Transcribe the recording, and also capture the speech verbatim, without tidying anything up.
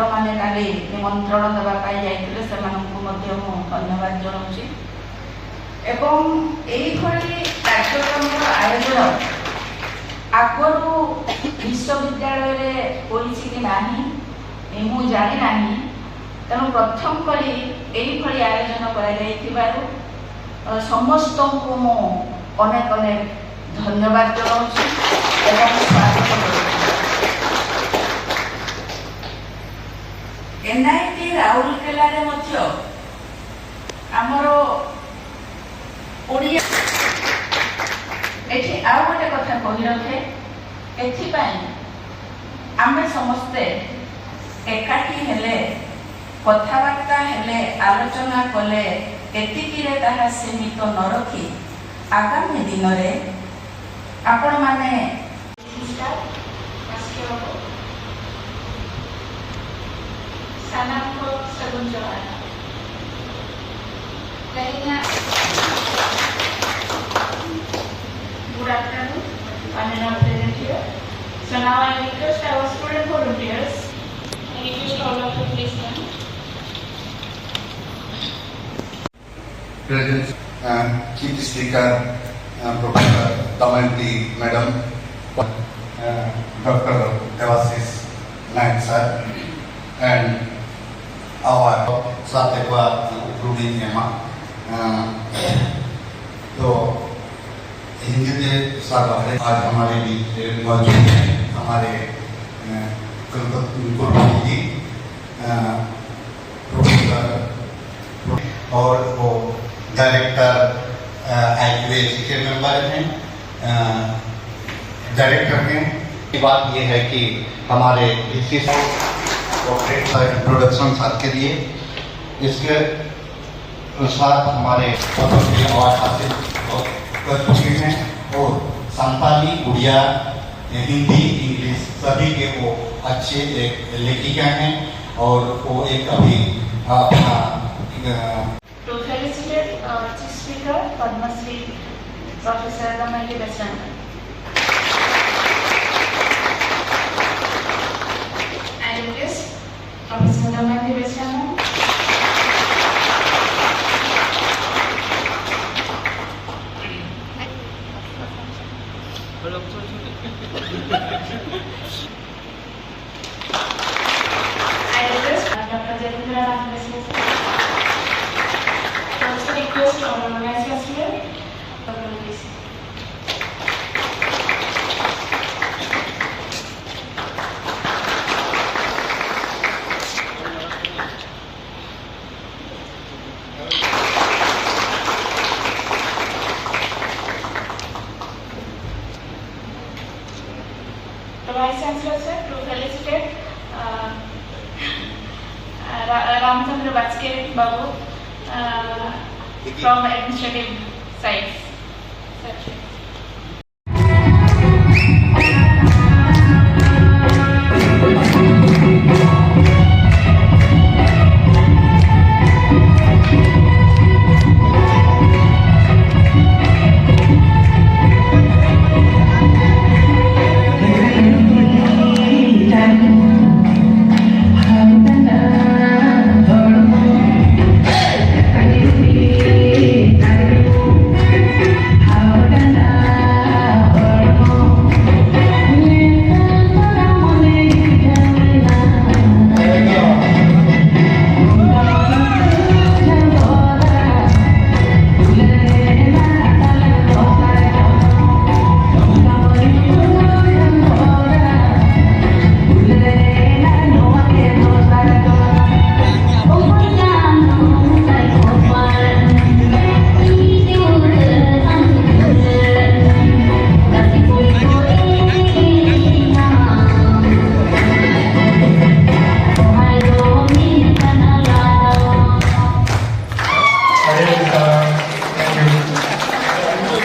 ମାନେ କାଲି ନିମନ୍ତ୍ରଣ ଦେବା ପାଇଁ ଯାଇଥିଲେ, ସେମାନଙ୍କୁ ମଧ୍ୟ ମୁଁ ଧନ୍ୟବାଦ ଜଣାଉଛି। ଏବଂ ଏଇଭଳି କାର୍ଯ୍ୟକ୍ରମର ଆୟୋଜନ ଆଗରୁ ବିଶ୍ୱବିଦ୍ୟାଳୟରେ ହୋଇଛି କି ନାହିଁ, ଏ, ମୁଁ ଜାଣିନାହିଁ। ତେଣୁ ପ୍ରଥମ କରି ଏଇଭଳି ଆୟୋଜନ କରାଯାଇଥିବାରୁ, ଅ, ସମସ୍ତଙ୍କୁ ମୁଁ ଅନେକ ଅନେକ ଧନ୍ୟବାଦ ଜଣାଉଛି ଏବଂ ସ୍ୱାଗତ କରୁଛି। ଏନ୍ଆଇଟି ରାଉରକେଲାରେ ମଧ୍ୟ ଆମର ଓଡ଼ିଆ, ଏଠି ଆଉ ଗୋଟେ କଥା କହି ରଖେ, ଏଥିପାଇଁ ଆମେ ସମସ୍ତେ ଏକାଠି ହେଲେ, କଥାବାର୍ତ୍ତା ହେଲେ, ଆଲୋଚନା କଲେ, ଏତିକିରେ ତାହା ସୀମିତ ନ ରଖି ଆଗାମୀ ଦିନରେ ଆପଣମାନେ ᱥᱟᱱᱟᱢ ᱠᱚ ᱥᱟᱹᱜᱩᱱ ᱡᱚᱦᱟᱨ᱾ ᱛᱮᱦᱮᱧᱟᱜ Good afternoon, panel are present here. So now I request our student volunteers. I request all of you, please come. Present, uh, Chief Speaker, uh, Professor Damayanti Madam, uh, Doctor Devashish Nayak Sir, and our साथ एक बार उद्घाटन एमा। अ, तो हिंदी के साथ आज हमारे बीच मौजूद हैं हमारे, अ, कुलपति, कुलपति जी, अ, प्रोफेसर और वो डायरेक्टर, अ, आईक्यूएसी के मेंबर हैं, अ, डायरेक्टर हैं। की बात ये है कि हमारे विशिष्ट डॉक्टरेट का इंट्रोडक्शन सर के लिए, इसके साथ हमारे पद्मश्री अवार्ड हासिल कर चुके हैं और संताली, उड़िया, हिंदी, इंग्लिश सभी के वो अच्छे एक लेखिका हैं और वो एक अभी अपना, अ, To felicitate our Chief Speaker, Padma Shri Professor Damayanti Dasyanka. I request Namaste, Vishnu. I request Doctor Jatindra Nath Vishnu, sir. Also request Honorable Vice Chancellor, Doctor Vishnu. The Vice Chancellor, sir, to felicitate uh, Ra- Ramchandra Bajke Babu uh, from administrative side.